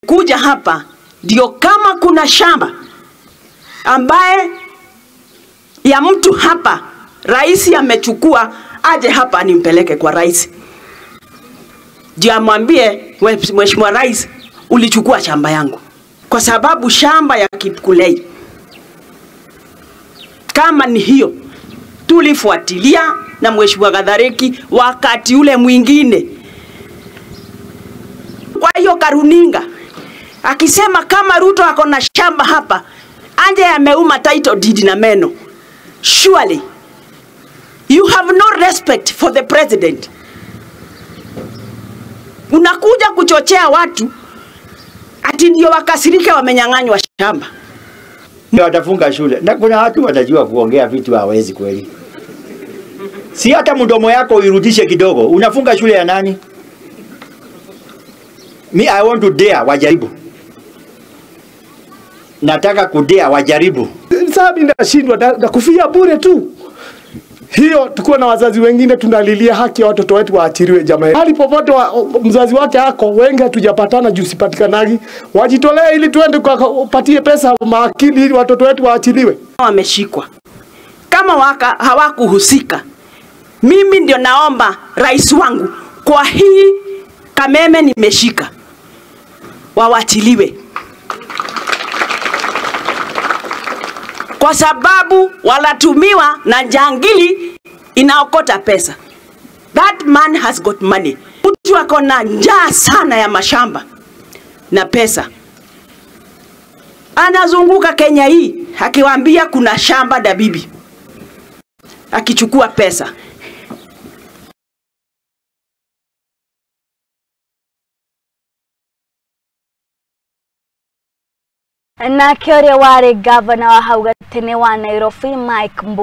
Nimekuja hapa ndio kama kuna shamba ambaye ya mtu hapa rais amechukua, aje hapa nimpeleke kwa rais. Ndio amwambie, Mheshimiwa Rais, ulichukua shamba yangu. Kwa sababu shamba ya Kipkulei kama ni hiyo tulifuatilia na Mheshimiwa Gathariki wakati ule mwingine. Kwa hiyo karuninga akisema kama Ruto ako na shamba hapa, anje ameuma title deed na meno. Surely you have no respect for the president. Unakuja kuchochea watu ati ndio wakasirike wamenyang'anywa shamba. Watafunga shule. Na kuna watu watajua kuongea vitu hawezi kweli. Si hata mdomo yako uirudishe kidogo. Unafunga shule ya nani? Me, I want to dare wajaribu. Nataka kudare wajaribu. Sasa mimi nashindwa na kufia bure tu. Hiyo tukiwa na wazazi wengine tunalilia haki ya watoto wetu waachiliwe jamani. Hali popote mzazi wake ako, wengi hatujapatana juu sipatikanagi. Wajitolee ili tuende kupatie pesa maakili ili watoto wetu waachiliwe. Wameshikwa. Kama hawakuhusika. Mimi ndio naomba rais wangu kwa hii Kameme nimeshika, wawachiliwe. Kwa sababu walatumiwa na jangili inaokota pesa. That man has got money. Mtu ako na njaa sana ya mashamba na pesa. Anazunguka Kenya hii akiwaambia kuna shamba dabibi, akichukua pesa. Na kioria wari gavana wa hau gatene wa Nairobi Mike Mbuvi.